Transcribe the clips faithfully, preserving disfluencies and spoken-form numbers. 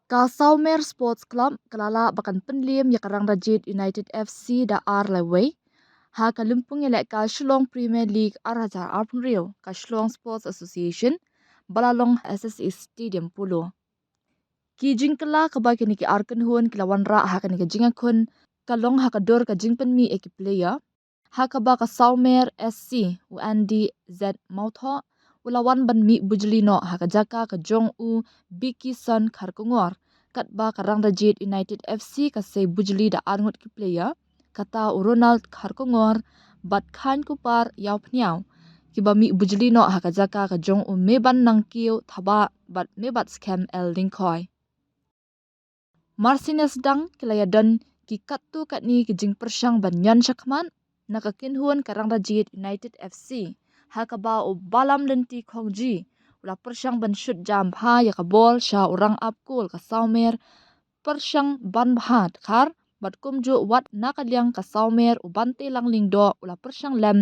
Ka Sawmer Sports Club ka la lah ba kan pynliem ïa ka Rangdajied United F C da ar lawei ha ka lympung ïalehkai Shillong Premier League ar hajar arphew hynriew, ka Shillong Sports Association, ba la long S S A Stadium Polo. Ki jingkylla kaba kine ki ar kynhun ki la wanrah ha kane ka jingïakhun ka long ha ka dur ka jingpynmih ïa ki player, ha kaba ka Sawmer S C u Andy Z Mawthoh u la wan ban mih bujli noh ha ka jaka ka jong u Bikison Kharkongor, katba ka Rangdajied United F C ka sei bujli da ar ngut ki player, kata u Ronald Kharkongor bad Khain Kupar Ïawphniaw, kiba mih bujli noh ha ka jaka ka jong u Meban Nangkiew Thabah bad Mebat Skhem L Lyngkhoi. Marsien sdang ki la ïadon ki katto katne ki jingpyrshang ban ïon shakhmat na ka kynhun ka Rangdajied United F C, ha kaba u Balam Lynti Khongji u la pyrshang ban shut jam bha ïa ka bol sha u rangap kol ka Sawmer, pyrshang ban bha dkhar, bad kumjuh wat na ka liang ka Sawmer u Bantelang Lyngdoh u la pyrshang lem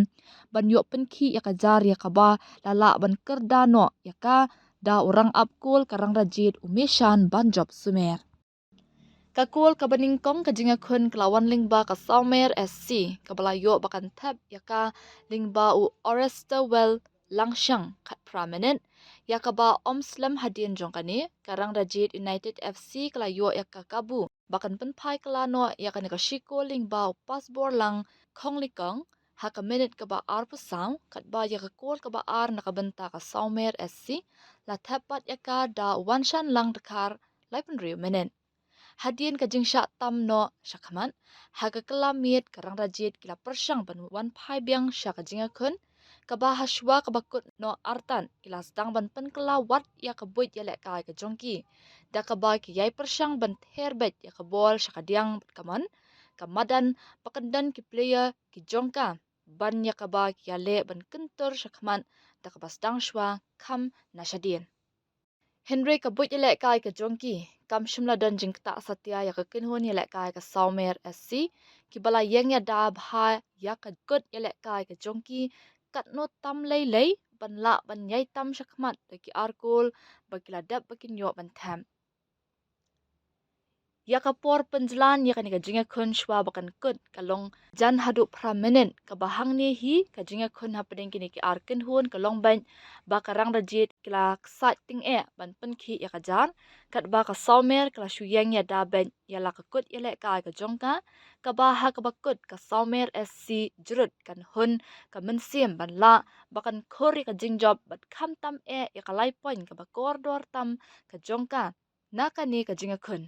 ban ïoh pynkhih ïa ka jar ïa kaba la lah ban kyrda noh ïa ka da u rangap kol ka Rangdajied u Mishan Banjop Sumer. Ka kol kaba nyngkong ka jingïakhun ka la wan lyngba ka Sawmer S C, kaba la ïoh ba kan thep ïa ka lyngba u Orestawell Langshang khatphra minit, ïa kaba ym slem hadien jong kane, ka Rangdajied United F C ka la ïoh ïa ka kabu ba kan pynphai kylla noh ïa kane ka shi kol lyngba u Pasborlang Khonglikong ha ka minit kaba arphew saw, katba ïa ka kol kaba ar na ka bynta ka Sawmer S C la thep pat ïa ka da u Wanshanlang Dkhar laiphew hynriew minit. Hadien ka jingshah tam noh shakhmat, ha ka kylla miet ka Rangdajied ki la pyrshang ban wan phai biang sha ka jingïakhun, kaba hashwa kaba kut noh artat ki la sdang ban pynkylla wat ïa ka buit ïalehkai ka jong ki, da kaba ki ïai pyrshang ban ther beit ïa ka bol sha ka diang bad ka mon, ka madan ba kan don ki player ki jong ka, ban ïa kaba ki ïaleh ban kyntur shakhmat da kaba sdang shwa kham na shadien. Hynrei ka buit ïalehkai ka jong ki kam shym la don jingktah satia ïa ka kynhun ïalehkai ka Sawmer S C, kiba la ïeng ïada bha ïa ka kut ïalehkai ka jong ki katno tam lei lei ban lah ban ïai tam shakhmat da ki ar kol ba ki la dep ba kin ïoh ban thep. Ïa ka por pynjlan ïa kane ka jingïakhun shwa ba kan kut ka long jan haduh phra minit, kaba hangne hi ka jingïakhun hapdeng kine ki ar kynhun ka long beit ba ka Rangdajied ki la ksaid tyngeh ban pynkhih ïa ka jar, katba ka Sawmer ka la shu ïeng ïada beit ïa la ka kut ïalehkai ka jong ka, kaba ha kaba kut ka Sawmer S C jrut kan hun ka mynsiem ban lah ba kan khur ïa ka jingjop bad khamtam eh ïa ka lai point kaba kordor tam ka jong ka na kane ka jingïakhun.